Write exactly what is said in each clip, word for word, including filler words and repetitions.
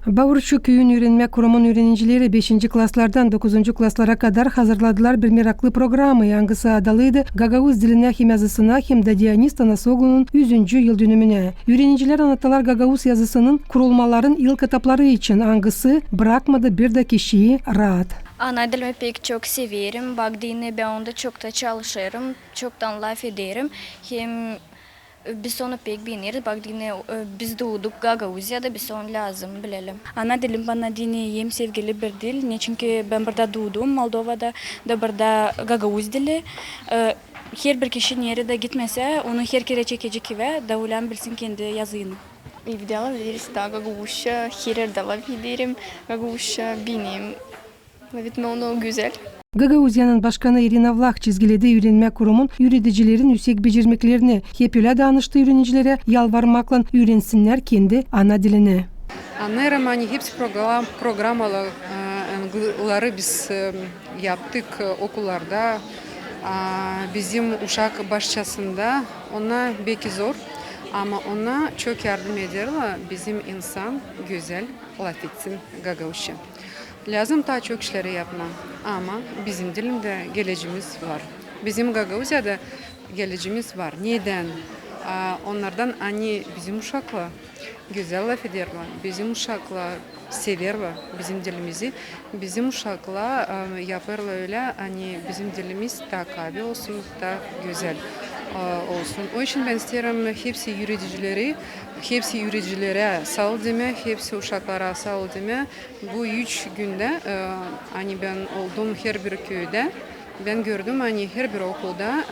Baurçu küüyün üürenmäk kurumun üürenicileri beşinci klaslardan dokuzuncu klaslara kadar hazırladılar bir meraklı programayı, angısı adalıydı gagauz dilinä hem yazısına, hem dä Dionis Tanasoglu'nun üzüncü yıldönümünä. Üürenicilär annattalar gagauz yazısının kurulmaların ilk etapları için, angısı brakmadı bir dä kişiyi raat. Ana dilimi pek çok severim, bak deyni bän onda çok da çalışêrım, çoktan lafederim, hem biz onu pek beeneriz, bak deyni biz duuduk Gagauziyada, biz onu lääzım bilelim. Ana dilim bana deyni hem sevgili bir dil, neçin ki bän burada duudum, Moldovada, da burada gagauz dili. Herbir kişi neredä gitmesä, onu her kerä çekecek evä, da ölä bilsin kendi yazını. Evdä lafederiz da gagauzça, her erdä lafederim gagauzça, beenerim. Lafetmää onu gözäl. Gagauziyanın başkanı İrina Vlah çizgiledi üürenmäk kurumun üüredicilerin üüsek becermeklerini, hep ölä danıştı üürenicilerä yalvarmaklan üürensinnär kendi ana dilini. Annêêrım, ani hepsi program-, programaları biz yaptık okullarda, bizim uşak başçasında, ona beki zor, ama ona çok yardım ederlär bizim insan gözäl lafetsin gagauzça. Lääzım taa çok işleri yapmaa, ama bizim dilimdä gelecemiz var. Bizim Gagauziyada gelecemiz var. Nedän? Onnardan, ani bizim uşaklar gözäl lafederlär, bizim uşaklar severlär bizim dilimizi, bizim uşaklar yapêrlar ölä, ani bizim dilimiz taa kaavi olsun, taa gözäl olsun. O için bän isteerim hepsi üüredicileri, hepsi üüredicilerä saa ol demää, hepsi uşaklara saa ol demää. Bu üç gündä, ani bän oldum herbir küüdä, bän gördüm, ani herbir okulda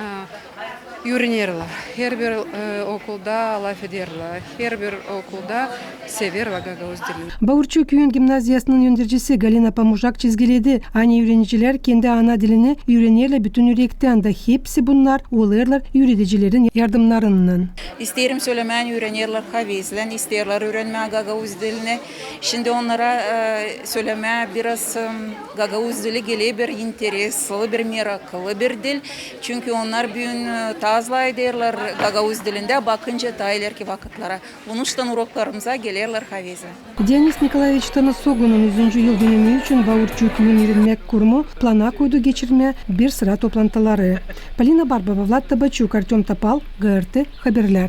üürenerlär, herbir okulda lafederlär, herbir okulda severlär gagauz dilini. Baurçu küüyün gimnaziyasının öndercisi Galina Pomujak çizgiledi, ani üürenicilär kendi ana dilini üürenerlär bütün ürektän, da hepsi bunnar olêrlar üüredicilerin yardımnarınnan. İsteerim sölemää, üürenerlär havezlän, isteerlär üürenmää gagauz dilini. Şindi onnara sölemää biraz, gagauz dili geler bir interesli, bir meraklı bir dil. Çünkü onnar büün taa az lafederlär gagauz dilindä, bakınca taa ilerki vakıtlara. Onuştan uroklarımıza gelerlär havezlän. Dionis Nikolaeviç Tanasoglunun üzüncü yıldönümü için Baurçu küüyün üürenmäk kurumu plana koydu geçirmää bir sıra toplantıları. Polina Barbova, Vlad Tabaçuk, Artёm Topal, GRT haberlär.